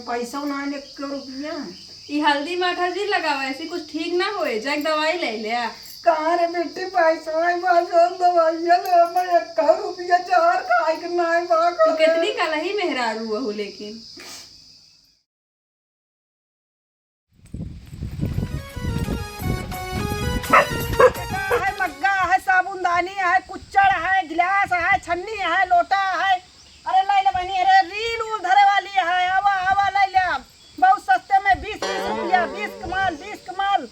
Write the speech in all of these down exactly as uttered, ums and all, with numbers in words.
पैसा ना, एक रुपया। ई हल्दी माठा जी लगावा, ऐसे कुछ ठीक ना होए, जाके दवाई ले ले आ। कहाँ रे बेटी, पैसा है, बाजार दवाइया ले, मैं एक रुपया चार खाए के ना है, बाजार तू कितनी कलही मेहरारू हऊ, लेकिन है, मग्गा है, साबुनदानी है, कुच्चड़ है, गिलास है, छन्नी है, लोटा है। अरे लाई ले बहिनी, अरे रील उल धरे वाली है, आवा, आवा, लाई ले। बहुत सस्ते में बीस, बीस रुपया, बीस के माल, बीस के माल।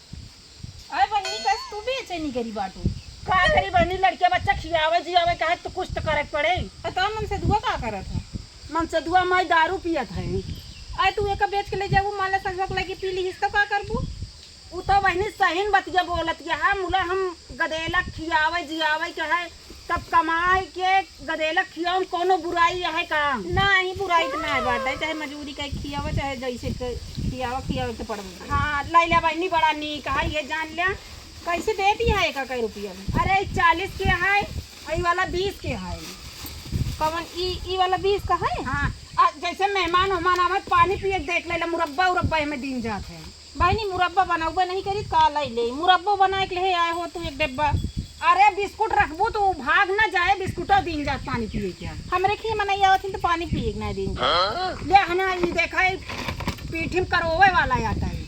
अरे बहिनी, कस तू बेचे नहीं करी बाटू? का करी बहिनी, लड़के बच्चा खियावे जियावे का है तो कुछ तो करे के पड़े। अरे तो मनसेधुआ का करत है? मनसेधुआ माई दारू पियत है। अरे तू एका बेच के ले जाबू, मान ले संझवा के लगे पी लीहिस तो का करबू? उ तो बहिनी सहीन बतिया बोलत है, मुला हम गदेला खियावे जियावे के है, तब कमाए के गदेला खियावे में कौनो बुराई है का? नाही, बुराई तो नाही बाटे, चाहे मजूरी कइ खियावे, चाहे जैसे क-, खियावे, खियावे के पड़बे करे। हाँ, लैला बहिनी बड़ा नीक है, ये जान ले। कैसे देती है एक कै रुपया में? अरे, चालीस के है, ई वाला बीस के है। कौन ई, ई वाला बीस का है? हाँ, आ, जैसे मेहमान उहमान आवे, पानी पिए के देख लेला, मुरब्बा उरब्बा एमे दीन जात है। बहिनी, मुरब्बा बनउबे नहीं करी, का लइ ले? मुरब्बो बनाए के ले आए हो तू एक डिब्बा। अरे, बिस्कुट रखबू तो उ भाग ना जाए, बिस्कुटो दीन जात पानी पिए के। हमरे खिया मनई आवत हिन तो पानी पिए के ना दीन जात। ले हना, ई देखा, ई पीठी में करोवे वाला आता है।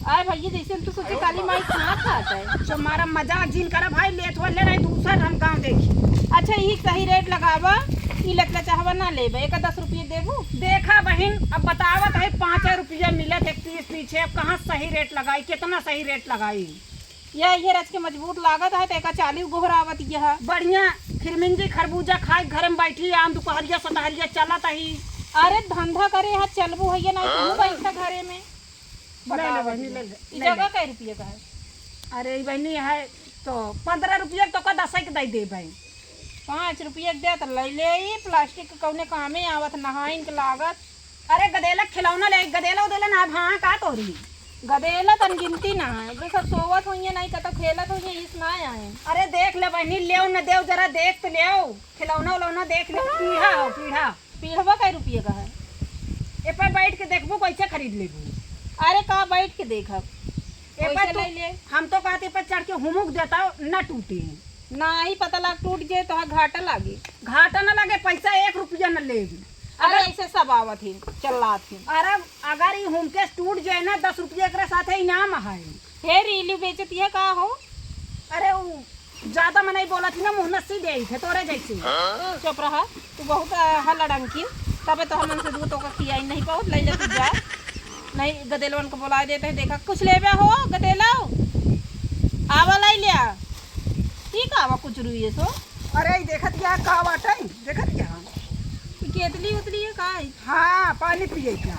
अरे भैया, जैसे हम तो सोचे काली माई कहाँ खात है। जो हमारा मजाक जिन करा भाई, लेत हो ले, नहीं दूसर हम गाँव देखी। अच्छा, यही सही रेट लगावा, ई लचला चाहवा ना लेबे, एक दस रुपये देबू। देखा बहिन, अब बतावत है, पाँच रुपया मिलत है पीस पीछे, अब कहाँ सही रेट लगाई, कितना सही रेट लगाई? यह, ये रच के मजबूत लागत है, तो एका चाली गोहरावत यह। बढ़िया खिरमिंजी खरबूजा खाए, घर में बैठी, आम दुपहरिया सतहरिया चलत ही। अरे धंधा करे है, चलबू है, नहीं तो हाँ। बैठा घरे में। ले ले बतावा बहिनी, जी। ले ले, ई ले जगह ले। कै रुपये का है? अरे ई बहिनी है तो पन्द्रह रुपये तो का दस के दे दे भाई। पाँच रुपये के दे तो ले ले, ई प्लास्टिक के कौने कामे आवत, नहाइन के लागत। अरे गदेला खिलौना ले, गदेला उदेला ना, अब हाँ का तोरी? गदेला तन गिनती ना है, ओकरे सब सोवत होइए, नहीं कतो खेलत होइए, इस ना आए। अरे देख ले बहिनी, लेव न देव, जरा देख तो लेव, खिलौना उलौना देख ले, पीढ़ा हो, पीढ़ा। पीढ़वा कै रुपये का है? ए पर बैठ के देखबू, कैसे खरीद लेबू? अरे का बैठ के देखब? ए पर कैसे तू, ले ले? हम तो कहते पर चढ़ के हुमुक देता, न टूटे। नाही पता लाग टूट जाए तो घाटा लागे। घाटा न लागे, पैसा एक रुपया न लेबू। अरे अगर ऐसे सब आवत ही, चल्लात ही। अरे अगर ई हुमके टूट जाए ना, दस रुपया एकरे साथे इनाम है। हे रीलू बेचत है का हो? अरे उ ज्यादा मनई बोलत ही ना, मुँह नस्सी देइत है तोरे जैसे। चुप रहा, तू बहुत, अ, हलड़ंकी, तबे तो हमन से दूर तोका खियाई नहीं पावत, ले ले तू जा। नहीं, गदेलवन को बुलाए देते हैं, देखा कुछ लेबे हो, गदेलो? आवा लाई लिया। ठीक आवा कुछ रुइए सो। अरे, ई देखत क्या का बाटे? देखत क्या? ई केतली उतली है का? हाँ, पानी पिए क्या?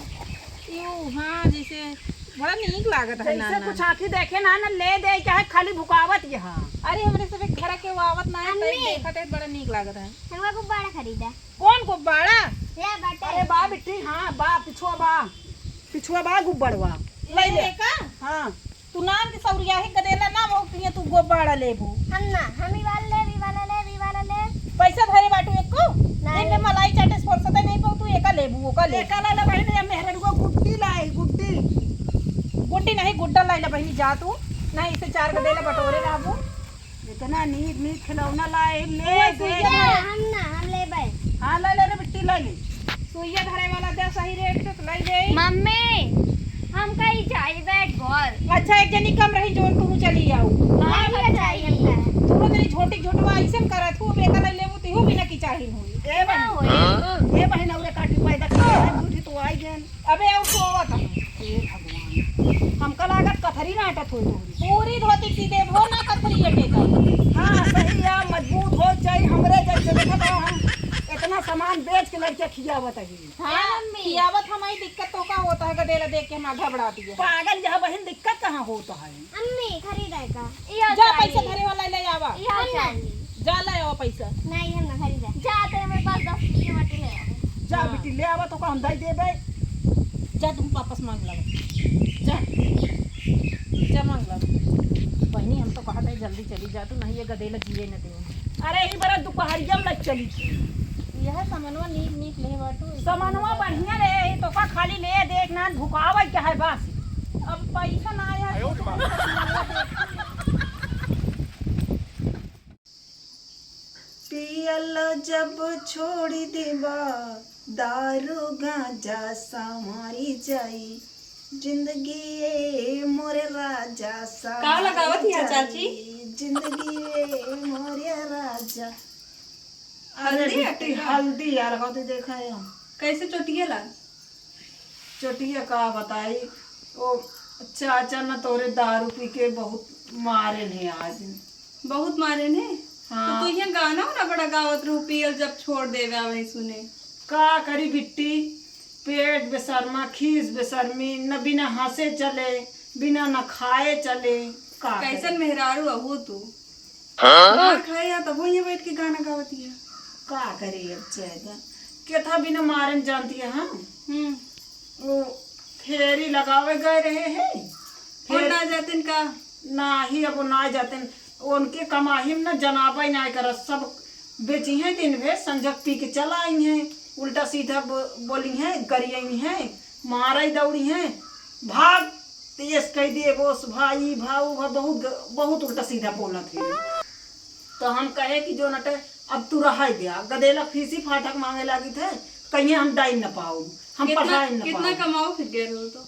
यू, हाँ, जैसे बड़ा नीक लागत है जैसे नाना। कुछ आँखी देखे ना, ना ले दे, चाहे खाली भुकावत यहाँ। अरे, हमरे सब एक घर के वो आवत ना है, अम्मी। तब देखत है, बड़ा नीक लागत है। हमका गुब्बारा खरीदा। कौन गुब्बारा? या बाटे। अरे बा बिट्टी, हाँ, बा, पिछुआ बा। पिछुआ बा गुब्बारवा। ले ले। का? हाँ। तू नाम के सौरिया है, गदेला ना हो, तू ये तू गुब्बारा लेबू। हम ना, हम ई वाला लेब, ई वाला लेब, ई वाला लेब। पैसा धरे बाटू एको? नहीं। दिन में मलाई चाटे से फुर्सत नहीं पाऊ, तू एका लेबू, ओका ले। एका ला ले बहिनी, ये मेहररुआ गुड्डी लाई, गुड्डी। गुड्डी नहीं, गुड्डा लाई ले बहिनी, जा तू। नहीं, इसे चार गदेला बटोरे रहबू। इतना नीक नीक खिलौना लाए, ले ओए दे। सुइया। ना, हम ना, हम लेबै। हाँ, ले ले रे बिट्टी, ले ले। सुइया धरे वाला दे सही रेट से, तो ले ले। मम्मी, हमका ई चाहिए बैट बॉल। अच्छा, एक जनी कम रही, जोन तू चली आऊ। हाँ, ये चाहिए हमका। तू तो तेरी झोटी झोटवा ऐसन करत हूँ, बेटा ले लेबू, तू भी ना की चाहिए हुई। ए ना बहिन, होई। ए बहिन, औरे काटी पैदा की, झूठी तो आई गन। अबे, और सोवत है। हे भगवान, हमका लागत कथरी नाटत होई तोहरी। पूरी धोती सी देबो ना, कथरी अटे का। हाँ, सही है, मजबूत हो चाहे हमरे जैसे। देखत हो, हम इतना सामान बेच के लड़के खियावत है। हाँ, मम्मी। खियावत हमारी दिक्कत तो का होता है, गदेला देख के हमारा घबराती है। पागल यह बहिन, दिक्कत कहाँ होता है? अम्मी, खरीदे का? इहो जा, चाहिए। पैसा धरे वाला ले आवा। इहो हम ना। चाहिए। जा, ले आवा पैसा। नहीं, हम ना खरीदे। जा, तो हमारे पास दस रुपये बाटे, ले आवा। जा, हाँ। बिट्टी, ले आवा, तो का हम दई देबे। जा, तुम वापस मांग लावा। जा। जा, मांग लावा। बहिनी, हम तो कहत है, जल्दी चली जा तू, नहीं ये गदेला जिए न दे। अरे, ई बड़ा दुपहरिया में चली थी। यह समनवा नीक नीक ले बाटू। समनवा बढ़िया रहे, तो का खाली ले देख ना, भुकावे के है बस। अब पैसा ना आया। पियल जब छोड़ी देबा, दारू गांजा संवारी जाई, जिंदगी ए मोरे राजा का लगावत हिया संवारी जाई, चाची? जिंदगी ए मोरे राजा। अरे हल्दी बिट्टी, अटे का? हल्दी यार, होती देखा है हम। कैसे चोटिया लाग? चोटिया का बताई, ओ चाचा न तोरे दारू पी के बहुत मारे ने आज। बहुत मारे ने? हाँ। तो तू यहाँ गाना वाना बड़ा गावत रहू, पियल जब छोड़ देवे आवही सुने। का करी बिट्टी, पेट बेसरमा, खीस बेसरमी, न बिना हंसे चले, बिना न खाए चले, का करी? कैसन मेहरारू अहू तू? हाँ? मार खाए या तबो ये बैठ के गाना गावत हिया। का करी अब चैदा? केथा बिना मारन जानती है, हाँ? हम्म। वो फेरी लगावे गए रहे हैं। वो फेर- ना जातिन का? नाही, अब वो ना जातिन। उनके कमाही में ना जनाबा ही ना करत, सब बेची हैं दिन भे, संझक पी के चला आई हैं, उल्टा सीधा ब-, बोली हैं, गरियाई हैं, मारा ही दौड़ी हैं, भाग। तेज कह दिए बोस, भाई, भाऊ, भा, बहुत ग-, बहुत उल्टा सीधा बोलत है। तो हम कहे कि जो नटे, अब तू रहाई द्या, गदेला फीसी फाटक मांगे लागी थे, कहिए हम डाइन न पाऊ, हम कितना, पढ़ाई न कितना पाऊ। कमाओ फिर गए रहो तो?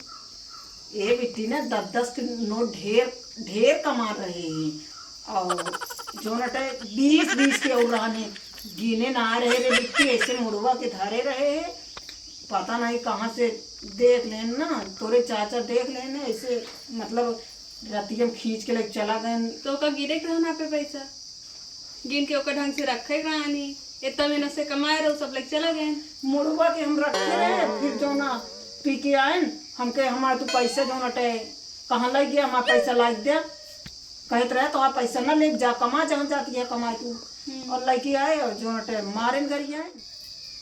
ए बिट्टी ना, दस दस के नोट ढेर, ढेर कमा रहे हैं। और जो नटे बीस बीस के और रहने, गिने ना रहे रे बिट्टी, ऐसे मुड़वा के धरे रहे हैं। पता नहीं कहाँ से देख लेन ना, तोरे चाचा देख लेन, ऐसे मतलब रतिया में खींच के लेके चला गए। तो ओका गिरे के रहना पे पैसा, गिन के ओका ढंग से रखे के रहनी, इतना मेहनत से कमाए रहो, सब लेके चला गए। मुड़वा के हम रखे रहे, फिर जो ना पी के आए, हम कहे, "हमारे तू पैसा जो नटे कहाँ लग गया, हमारा पैसा लाग दे।" कहत रहे, "तो आप पैसा ना लेके जा, कमा जहाँ जाती है, कमाए तू।" हम्म। और लेके आए, और जो नटे मारे न गरिया है।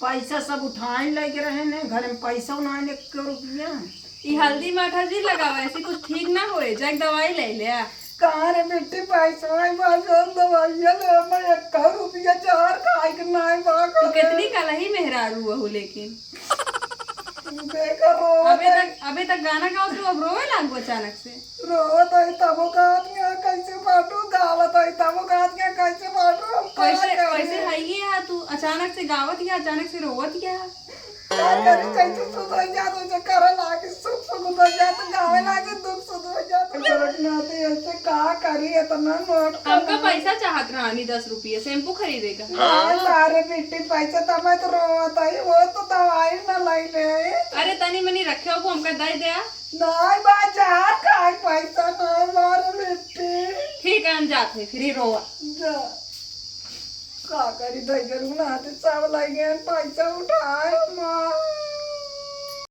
पैसा सब उठाए लेके रहे ने, घर में पैसा ना आने को रुपया। ई हल्दी माठा जी लगावा, ऐसे कुछ ठीक ना होए, जाके दवाई ले ले आ। कहाँ रे बेटी पैसा है, बाजार दवाइया ले, मैं एक रुपया जहर खाए के नाई बा। तू कितनी कलही मेहरारू हो लेकिन। देखा रो अबे तक, अबे तक गाना गाओ तू, अब रोवे लागो अचानक से। रोवत हई तबो गावत हिया कैसे बाटू, गावत हई तबो गावत हिया कैसे बाटू, हम का कैसे, करी? कैसे हई है तू? अचानक से गावत हिया, अचानक से रोवत हिया। का करी, जैसे सुधर जात वैसे करे लागी, सुख सुधर जात, गावे लागी, दुख सुधर जात। करत नाते ऐसे का करी, इतना नोट हमका कमा। पैसा चाहत रहनी दस रुपये shampoo खरीदे का। हाँ, सारे बेटी पैसा तमाए तो रोवत हई, वो तो दवाई ना लाई ले। अरे तनी मनी रखे हो, हमका दे दे आ। नाई बाजार खाए पैसा नाई मारे बेटी। ठीक है, हम जात है, फिर ही रोवा। जा। का करी, धैर्य ना आते, सब लगे पैसा उठाए माँ।